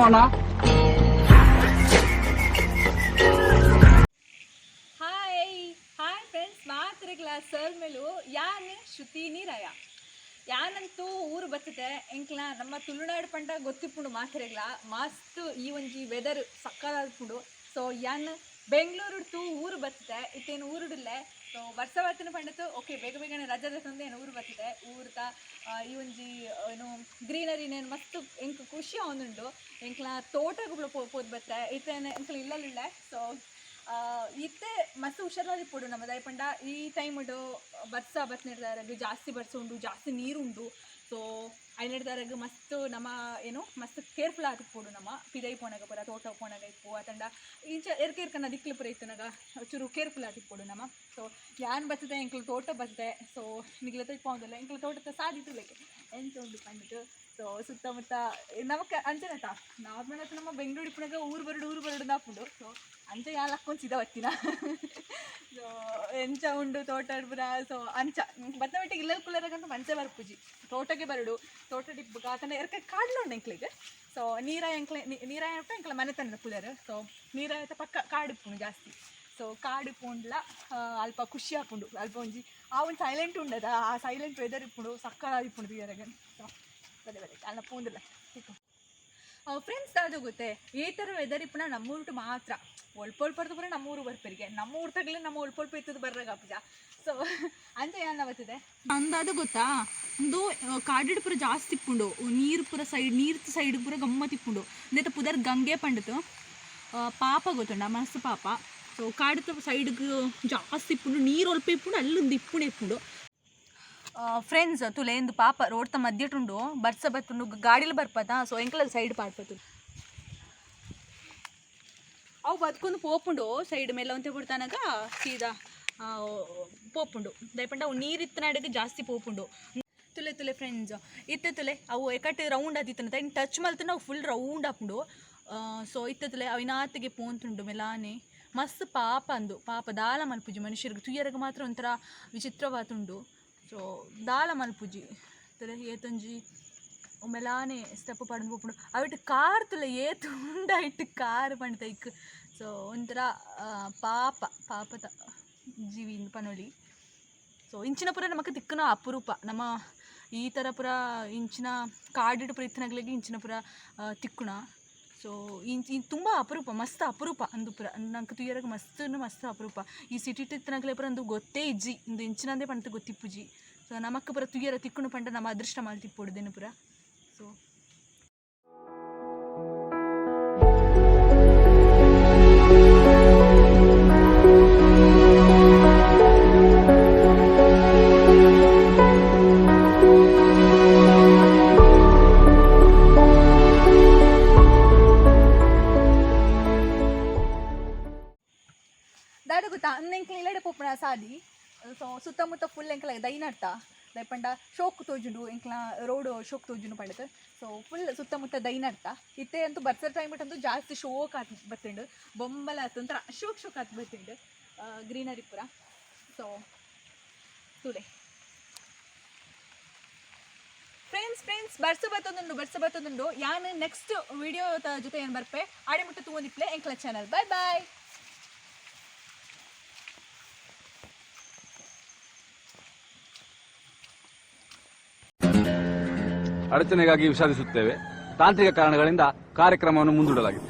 ಅಣ್ಣ. Hi hi friends, ಮಾತ್ರೆಗಳ sir ಮೇಲು ಯಾನ್ ಶ್ರುತಿ ನೀರಾಯ. ಯಾನಂತೂ ಊರು ಬರ್ತದೆ. ಎಂಕ್ಲ ನಮ್ಮ ತುಳುನಾಡು ಪಂಡ ಗೊತ್ತಿಪ್ಪುಂಡು ಮಾತ್ರೆಗಳ. ಮಸ್ತ್ ಈ ಒಂಜಿ ವೆದರ್ ಸಕ್ಕದಾದ್ಪುಂಡು. ಸೊ ಯಾನ್ ಬೆಂಗಳೂರು ತೂ ಊರು ಬರ್ತದೆ. ಇತ್ತೇನು ಊರುಡಿಲ್ಲೆ. ಸೊ ವರ್ಷ ಬರ್ತನ ಪಂಡತು ಓಕೆ, ಬೇಗ ಬೇಗನೆ ರಜೆ ತಂದು ಏನು ಊರು ಬರ್ತದೆ. ಊರ್ತ ಈ ಒಂಜಿ ಏನು ಗ್ರೀನರಿನೇನು ಮಸ್ತ್ ಎಂಕ್ ಖುಷಿ ಆವೊಂದುಂಡು. ಎಂಕ್ಲ ತೋಟಗುಳ ಪೋದು ಬತ್ತೆ. ಇತ್ತೇನೆ ಎಂಕ್ಲ ಇಲ್ಲಲಿಲ್ಲ. ಸೊ ಇತ್ತೆ ಮಸ್ತ್ ಹುಷಾರಾದಿಪ್ಪೊಡು ನಮ್ಮ. ದಾಯೆ ಪಂಡ ಈ ಟೈಮ್ಡ್ ಬರ್ಸ ಬತ್ನೆಡ್ದಾರಗ್ ಜಾಸ್ತಿ ಬರ್ಸ ಉಂಡು, ಜಾಸ್ತಿ ನೀರು ಉಂಡು. ಸೊ ಐನೆಡ್ದಾರಗ್ ಮಸ್ತ್ ನಮ್ಮ ಏನು ಮಸ್ತ್ ಕೇರ್ಫುಲ್ ಆದಿಪ್ಪೊಡು ನಮ್ಮ. ಪಿದೈ ಪೋನಾಗ ಪೂರ, ತೋಟ ಪೋನಾಗ ಇಪ್ಪು ಅತಂಡ ಇಂಚ ಎರ್ಕ ಎರ್ಕ ನದಿಕ್ಲು ಪೂರ ಇತ್ತನಾಗ ಚೂರು ಕೇರ್ಫುಲ್ ಆದಿಪ್ಪೊಡು ನಮ್ಮ. ಸೊ ಯಾನ್ ಬತ್ತದೆ, ಎಂಕ್ಲು ತೋಟ ಬತ್ತೆ. ಸೊ ನಿಗ್ಲ ಇಪ್ಪೊಂದಿಲ್ಲ, ಎಂಕ್ಲು ತೋಟದ ಸಾದಿತ್ತು ಎಂಚ ಉಂಡು ಪಂಡಿತು. ಸೊ ಸುತ್ತಮುತ್ತ ನಮಕ್ ಅಂಚನತ ನಾರ್ಮಲ್ ಆತ್ ನಮ್ಮ ಬೆಂಗಳೂರು ಇಪ್ಪುನಗ ಊರು ಬರಡು ಊರು ಬರಡು ಆಪುಂಡು. ಸೊ ಅಂಚ ಯಾನ್ ಲಕ್ಕೊಂದು ಸೀದಾ ಬತ್ತಿನ. ಸೊ ಎಂಚ ಉಂಡು ತೋಟ ಪೂರ. ಸೊ ಅಂಚ ಬತ್ತ ಮಟ್ಟಿಗೆ ಇಲ್ಲಲ್ ಕುಲ್ಲರಗಂತೂ ಮಂಚ ಬರ್ಪುಜಿ, ತೋಟಗೆ ಬರಡು. ತೋಟ ಡಿಪ್ಪುಗ ಆತನ ಎರ್ಕ ಕಾಡ್ಲು ಉಂಡು ಎಂಕ್ಲೆಗ್. ಸೊ ನೀರ ಎಂಕ್ಲೆ ನೀರಾಯ ಎಂಕ್ಲೆ ಮನೆ ತನ್ನ ಕುಲ್ಲರ್. ಸೊ ನೀರಾಯತ ಪಕ್ಕ ಕಾಡು ಇಪ್ಪುಂಡು ಜಾಸ್ತಿ. ಸೊ ಕಾಡು ಪೋಂಡ್ಲ ಅಲ್ಪ ಖುಷಿ ಆಪುಂಡು. ಅಲ್ಪ ಒಂಜಿ ಆ ಒಂದು ಸೈಲೆಂಟ್ ಉಂಡದ, ಆ ಸೈಲೆಂಟ್ ವೆದರ್ ಇಪ್ಪುಂಡು, ಸಕ್ಕತ್ತಾದ್ ಇಪ್ಪುಂಡು ತೂಯರೆಗ್. ಸೊ ಬಲೆ ಬಲೆ ಅಲ್ಲ ಪೋಂದುಲ್ಲ ಫ್ರೆಂಡ್ಸ್. ಅದು ಗೊತ್ತೆ, ಈ ಥರ ವೆದರ್ ಇಪ್ಪುನ ನಮ್ಮೂರುಟು ಮಾತ್ರ. ಒಲ್ಪ ಒಲ್ಪರ್ದು ಪೂರ ನಮ್ಮೂರು ಬರ್ಪರಿಗೆ. ನಮ್ಮ ಊರು ತಗಲಿ ನಮ್ಮ ಒಲ್ಪ ಒಲ್ಪ ಇತ್ತದ ಬರ್ರಾಗ ಆಪುಜ. ಸೊ ಅಂಚ ಯಾನ್ ಬರ್ತದೆ ಅಂದಾದ ಗೊತ್ತಾ, ಒಂದು ಕಾಡಿಡ್ ಪೂರ ಜಾಸ್ತಿ ಇಪ್ಪುಂಡು. ನೀರು ಪೂರ ಸೈಡ್, ನೀರ್ ಸೈಡ್ ಪೂರ ಗಮ್ಮತ್ ಇಪ್ಪುಂಡು. ಇಂದೆತ ಪುದರ್ ಗಂಗೆ ಪಂಡಿತು. ಪಾಪ ಗೊತ್ತುಂಡ, ಮಸ್ತ್ ಪಾಪ. ಸೊ ಕಾಡುತ ಸೈಡ್ಗ್ ಜಾಸ್ತಿ ಇಪ್ಪುಂಡು. ನೀರು ಒಲ್ಪ ಇಪ್ಪುಂಡು, ಅಲ್ಲೊಂದು ಇಪ್ಪುಂಡು ಇಪ್ಪುಂಡು. ಫ್ರೆಂಡ್ಸ್, ತುಲೆ ಇಂದು ಪಾಪ ರೋಡ್ತ ಮಧ್ಯಟುಂಡು. ಬರ್ಸ ಬತ್ತುಂಡು, ಗಾಡಿಲು ಬರ್ಪದ. ಸೊ ಎಂಕಲಲ್ಲಿ ಸೈಡ್ ಪಾಡ್ಪತು. ಅವು ಬತ್ಕೊಂದು ಪೋಪುಂಡು. ಸೈಡ್ ಮೇಲೆ ಒಂತೆ ಬಿಡ್ತಾನಗ ಸೀದಾ ಪೋಪುಂಡು. ದಯಪಂಡ ಅವು ನೀರಿತ್ತನಾಡಿಗೆ ಜಾಸ್ತಿ ಪೋಪುಂಡು. ತುಲೆ ತುಲೆ ಫ್ರೆಂಡ್ಸ್, ಇತ್ತೆ ತುಲೆ, ಅವು ಎಕಟ್ ರೌಂಡ್ ಆದಿತ್ತನ ಇನ್ನು ಟಚ್ ಮಲ್ತನ ಅವು ಫುಲ್ ರೌಂಡ್ ಆಪುಂಡು. ಸೊ ಇತ್ತೆ ತುಲೆ ಅವಿನಾತಿಗೆ ಪೋಂತುಂಡು ಮೆಲಾನೆ. ಮಸ್ತ್ ಪಾಪ ಅಂದು. ಪಾಪ ದಾಲ ಮಲ್ಪುಜಿ ಮನುಷ್ಯರಿಗೆ. ತುಯ್ಯರಗ ಮಾತ್ರ ಒಂಥರ ವಿಚಿತ್ರವಾತುಂಡು. ಸೊ ದಾಲ ಮಲ್ಪುಜಿ. ತುಲೆ ಏತೊಂಜಿ ಮೆಲಾನೆ ಸ್ಟೆಪ್ ಪಾಡೊಂದು ಪೋಪುಂಡು. ಅವಿಟ್ ಕಾರ್ ತುಲೆ, ಏತ್ ಉಂಡು ಐಟ್ ಕಾರ್ ಪಂಡ ಐಕ್. ಸೊ ಒಂಥರ ಪಾಪ ಪಾಪದ ಜೀವಿ ಪನೊಲಿ. ಸೊ ಇಂಚಿನ ಪೂರ ನಮಕ್ ತಿಕ್ಕುನ ಅಪರೂಪ. ನಮ್ಮ ಈ ಥರ ಪೂರ ಇಂಚಿನ ಕಾಡಿಡ್ ಪೂರ ಇತ್ತಿನಗ್ಲೆಗ್ ಇಂಚಿನ ಪೂರ ತಿಕ್ಕುನ. ಸೊ ಇಂಚಿ ತುಂಬ ಅಪರೂಪ, ಮಸ್ತ್ ಅಪರೂಪ ಅಂದು ಪೂರ. ನಂಕ್ ತೂಯರೆಗ್ ಮಸ್ತ್ ಮಸ್ತ್ ಅಪರೂಪ. ಈ ಸಿಟಿ ಇತ್ತಿನಗ್ಲೆ ಪೂರ ಅಂದು ಗೊತ್ತೇ ಇಜ್ಜಿ, ಇಂದು ಇಂಚಿನಂದೇ ಪಂತ ಗೊತ್ತಿಪ್ಪುಜಿ. ಸೊ ನಮಕ್ ಪೂರ ತೂಯರ ತಿಕ್ಕುನು ಪಂಡ ನಮ್ಮ ಅದೃಷ್ಟ ಮಲ್ತಿಪ್ಪೊಡು ದೇನು ಪೂರ. ಸೊ ದಾದ ಗೊತ್ತಾ, ಎಂಕ್ಲ ಇಲ್ಲಡೆ ಪೋಪುನ ಸಾದಿ. ಸೊ ಸುತ್ತಮುತ್ತ ಫುಲ್ ಎಂಕ್ಲ ದೈನರ್ತ. ದಾಯೆ ಶೋಕ್ ತೋಜುಂಡು, ಎಂಕ್ಲ ರೋಡ್ ಶೋಕ್ ತೋಜುಂಡು ಪಂಡತ್. ಸೊ ಫುಲ್ ಸುತ್ತಮುತ್ತ ದೈನರ್ತ. ಇತ್ತೆ ಅಂತೂ ಬರ್ಸದ ಟೈಮ್ ಅಂತೂ ಜಾಸ್ತಿ ಶೋಕ್ ಆತ್ ಬತ್ತುಂಡು. ಬೊಂಬಲ ಆತು, ಒಂಥರ ಶೋಕ್ ಶೋಕ್ ಆತ್ ಬತ್ತುಂಡು ಗ್ರೀನರಿ ಪೂರ. ಸೊ ತೂಲೆ ಫ್ರೆಂಡ್ಸ್, ಫ್ರೆಂಡ್ಸ್, ಬರ್ಸ ಬತ್ತೊಂದುಂಡು, ಬರ್ಸ ಬತ್ತೊಂದುಂಡು. ಯಾನ್ ನೆಕ್ಸ್ಟ್ ವಿಡಿಯೋ ಜೊತೆ ಏನು ಬರ್ಪೆ. ಆಡೆ ಮುಟ್ಟ ತೂವೊಂದಿಪ್ಲೆ ಎಂಕ್ಲ ಚಾನಲ್. Bye bye. ಅಡಚಣೆಗಾಗಿ ವಿಷಾದಿಸುತ್ತೇವೆ. ತಾಂತ್ರಿಕ ಕಾರಣಗಳಿಂದ ಕಾರ್ಯಕ್ರಮವನ್ನು ಮುಂದೂಡಲಾಗಿದೆ.